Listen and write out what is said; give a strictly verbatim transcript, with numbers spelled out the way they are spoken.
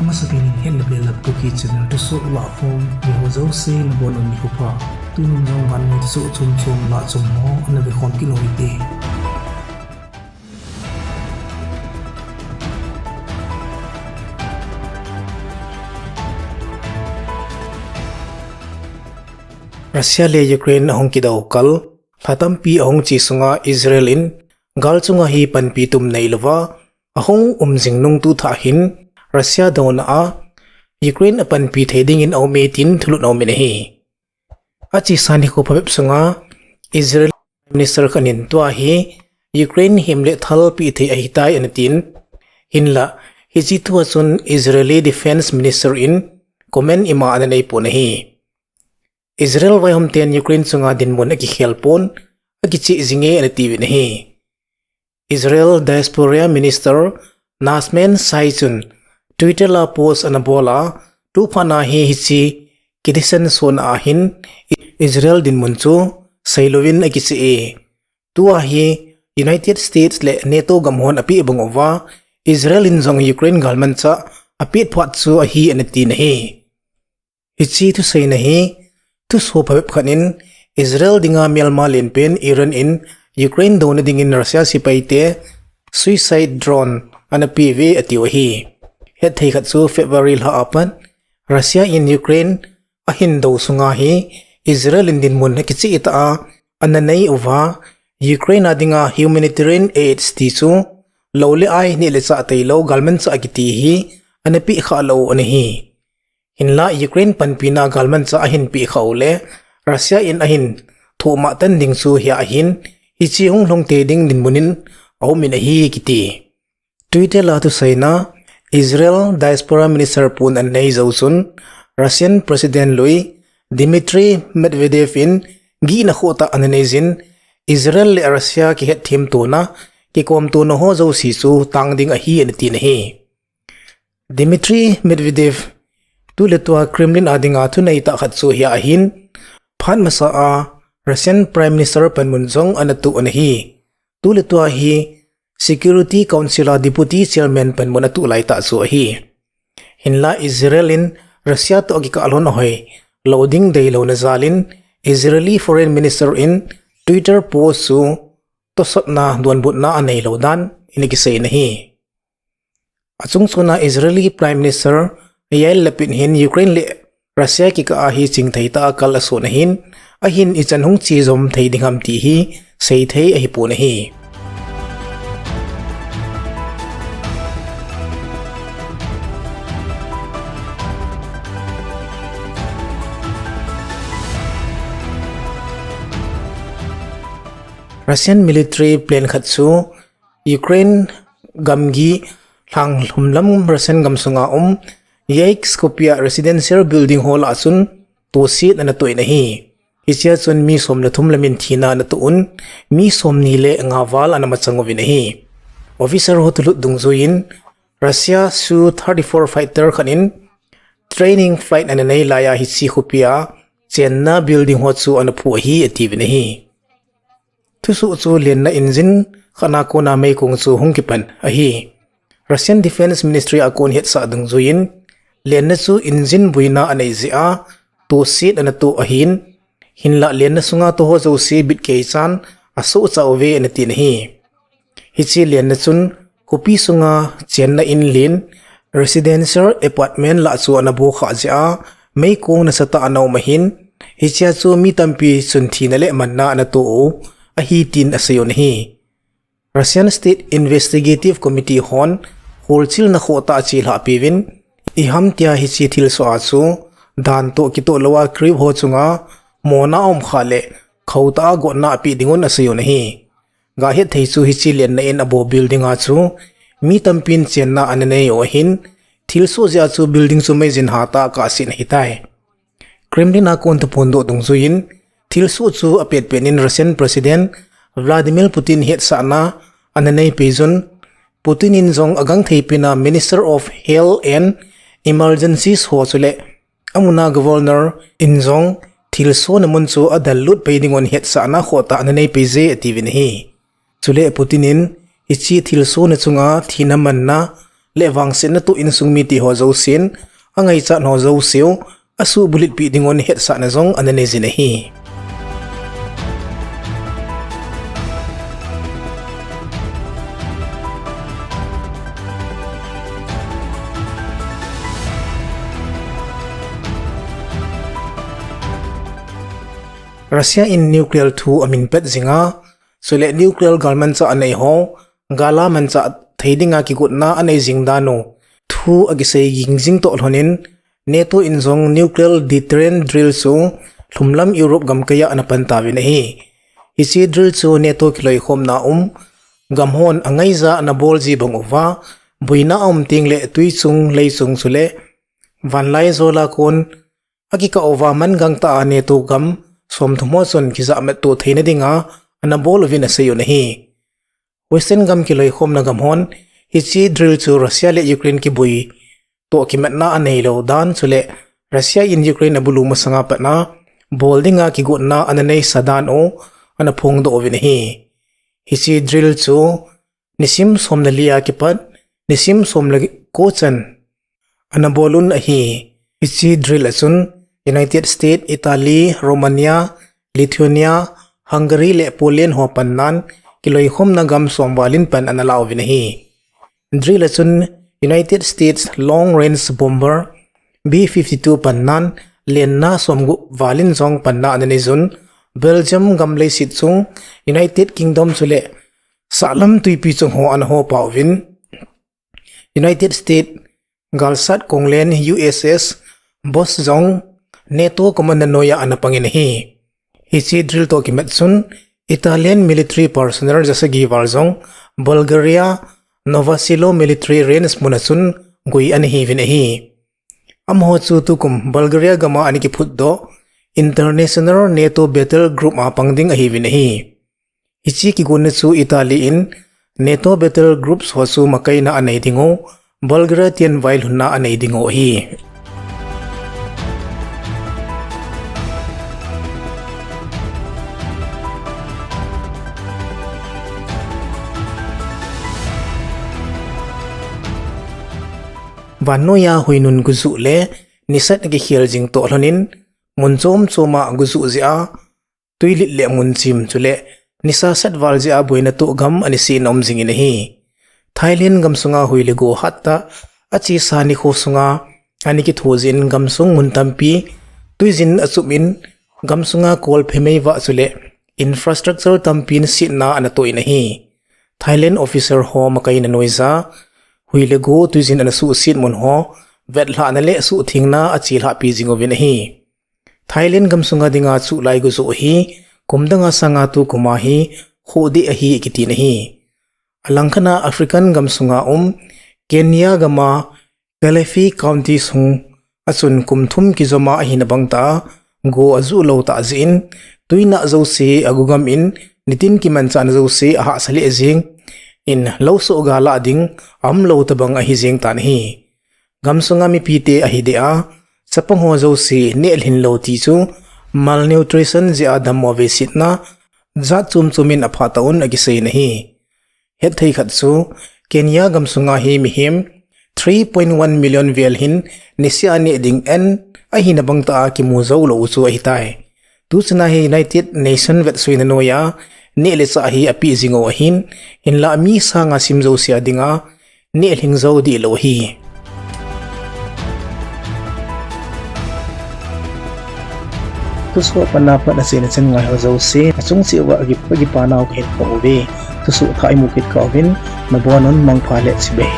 Amasapen in Hetna Belap Kuki channel thusoh lahkhom, miho jouse nabonun nikho pha. Tunin jong vannoi thusoh chomchom lahchom ho ana vekhom kit u hite. Russia le Ukraine ahung kidou kal, lha tampi ahung che sunga Israel in gal chunga hi panpi tum neilouva ahung um jing nung tu thah hin Russia douna a Ukraine apanpi thei dingin aume tin thulut aumin ahi. Achesa nikho phabep sunga Israel Prime Minister khat in tua hi Ukraine himle thalpi thei ahitai anatin, hinla hiche thua chun Israeli Defense Minister in comment ima ana neipon ahi. Israel vaihom ten Ukraine chunga dinmun akikhel pon, akicheh jinge anatiuvin ahi. Israel Diaspora Minister Nachman Shai chun Twitter a post ana bola, tuphat na hi hiche kithisan sona ahin Israel dinmun chu seilouvin akicheh e. Tua hi United States le NATO gam hon apeh bang uva, Israel in jong Ukraine galmanchah apeh phat chu ahi anatin ahi. Hiche thuseina hi thuso phabep khat in Israel dinga melma lenpen Iran in Ukraine douna dingin Russia sepaite suicide drone ana peuve atiu ahi. Hetthei khat chu February lha a pat Russia in Ukraine ahin dou sunga hi Israel in dinmun akicheh tah a ana nei uva, Ukraine a dinga humanitarian aid ti chu lou le ai, neh le chah tailou galmanchah kiti hi ana peh khah lou u ana hi. Hinla Ukraine panpina galmanchah ahin peh khah u le Russia in ahin thohmah tan ding chu hia ahin, hiche hung lhung tei ding dinmun in aumin ahi kiti. Twitter a thuseina, Israel Diaspora Minister pun ana nei jou chun, Russian President lui Dmitry Medvedev in gihna khohtah ana nei jin, Israel le Russia kihetthem tona, kikom tona ho jouse chu tang ding ahi anatin ahi. Dmitry Medvedev tuletua Kremlin a dinga thunei tah khat chu hia ahin, phat masa a Russian Prime Minister panmun jong ana toh ana hi. Tuletua hi Security Council a Deputy Chairman panmun atoh laitah chu ahi. Hinla Israel in Russia toh akikah lhon ahoi lou ding deilouna jal in Israeli Foreign Minister in Twitter post chu tosotna, donbutna aneilou dan in akiseiyin ahi. Achungchona Israeli Prime Minister Yair Lapid hin Ukraine le Russia kikah a hi chingthei tah a kal ason ahin, ahin ichan hung che jom thei ding ham ti hi seithei ahipon ahi. Russian military plane khat chu Ukraine gamgi lhanglhum lam Russian gamsunga um Yaisk khopi a residential building ho lah a chun tohset ana toh in ahi. Hichea chun mi som le thum lam in thina ana toh un, mi somni le nga val ana machang uvin ahi. Officer ho thulut dungjuiyin Russia Su thirty-four fighter khat in training flight ana nei laiya hiche khopi a chenna building ho chu ana phu ahi atiuvin ahi. Thusoh chu lenna engine khat a kona meikong chu hung kipan ahi. Russian Defense Ministry a kon hetsah dungjuiyin, lenna chu engine buina anei jeh a tohset ana toh ahin, hinlah lenna sunga toh ho jouse bit keichan asohcha uve anatin ahi. Hiche lenna chun khopi sunga chenna in len, residential apartment lah chu ana bohkhah jeh a meikong nasatah ana um ahin, hichea chu mi tampi chun thina le manna ana toh u ahi tin aseiyun ahi. Russian State Investigative Committee hon holchilna khohtah a chelhah peuvin, iham tia hiche thilsoh a chu dan toh kitoh louva Kyiv ho chunga mona aumkhah le khohtah a gotna apeh dingun aseiyun ahi. Gahet thei chu hiche lenna in aboh building a chu mi tampin chenna ana nei u ahin, thilsoh jeh a chu building chu meijin hatah a kahsen ahitai. Kremlin a kon thuphondoh dungjuiyin, thilsoh chu apetpet in Russian President Vladimir Putin hetsahna ana neipeiyun, Putin in jong agangthei pen a Minister of Health and Emergencies ho chule amuna Governor in jong thilsohna mun chu adallut pei dingun hetsahna khohtah ana neipeije atiuvin ahi. Chule Putin in hiche thilsohna chunga thina manna le vangsetna toh insung mite ho jousen, angaichat ho jouseu, asuhbulhitpi dingun hetsahna jong ana neijin ahi. Russia in nuclear thu amin pet jinga, chule nuclear galmanchah anei ho, gala manchah thei dinga kigotna anei jing dan u thu akisei ging jing toh lhonin, NATO in jong nuclear deterrent drill chu lhumlam Europe gamkaiya ana pan tauvin ahi. Hiche drill chu NATO kiloikhomna um gam hon angaija ana bol ji bang uva, boina aum tengle twi chung, lei chung chule vanlai jola kon akikah uva man gangtah a NATO gam somthum ho chun kijahmat to theina dinga ana bol uvin asei un ahi. Western gam kiloikhomna gam hon hiche drill chu Russia le Ukraine kiboi toh kimatna aneilou dan chule Russia in Ukraine abulu masanga patna bol dinga kigotna ana neisa dan u ana phongdoh uvin ahi. Hiche drill chu nisim somle li a kipat nisim somle ko chan ana bol un ahi. Hiche drill a chun United States, Italy, Romania, Lithuania, Hungary le Poland ho pannan kiloikhomna gam som valin pan ana la uvin ahi. Drill a chun United States long range bomber B fifty-two pannan lenna somgup valin jong panna ana neijun, Belgium gam leiset chung United Kingdom chule sahlam twipi chung ho ana ho pauvin, United States galsat konglen U S S Buzz jong NATO commander noiya ana pangin ahi. Hiche drill toh kimat chun Italian military personnel jasagi val jong Bulgaria Novoselo military range muna chun gui ana hiuvin ahi. Amaho chu tukum Bulgaria gama ana kiphutdoh International NATO Battle Group a pang ding ahiuvin ahi. Hiche kigonna chu Italy in NATO Battle Groups ho chu makaina anei dingu, Bulgaria ten vailhunna anei dingu ahi. Vannoiya huinun gujuh le nisat akikhel jing toh lhonin, mun chom choma gujuh jeh a twilit le munchim chule nisa satval jeh a boina toh gam anise in aum jingin ahi. Thailand gamsunga hui le go hattah achesa nikho sunga ana kitho jeh in gamsung mun tampi twin achup in gamsunga kol phemei vah chule infrastructure tampin setna ana toh in ahi. Thailand officer ho makaina noija hui le go twin ana suhset mun ho vetlhahna le suhthengna achelhahpi jinguvin ahi. Thailand gamsunga dinga chuh lai gujoh hi kum danga sanga tukuma hi khohdeh ahi akitin ahi. Alangkhat a African gamsunga um Kenya gama Kilifi County sung a chun kum thum kijoma ahina bangtah a go ajuh lou tah jeh in twinah jouse agu gam in nitin kimanchahna jouse ahahsa lheh jeng in lou soh ga lah ding aumlou tobang ahi jeng tan ahi. Gamsunga mipite ahideh a, chapang ho jouse nehlhin lou ti chu malnutrition jeh a dammo veisetna jat chom chom in aphah tah un akisei in ahi. Hetthei khat chu Kenya gamsunga hi mihem three point one million vel hin niseh a neh ding an ahina bangtah a kimu joulou u chu ahitai. Tuchana hi United Nation vetsuina noiya neh le chah hi apeh jingu ahin, hinlah mi sanga sim jouse a dinga nehlhing jou dihlou ahi. Thusoh panna pat achaina chan ngaiho jouse achung cheh uva akipa nau kahin phong uve. Thusoh thah imu kit kah uvin nabonun mangpha le chibai.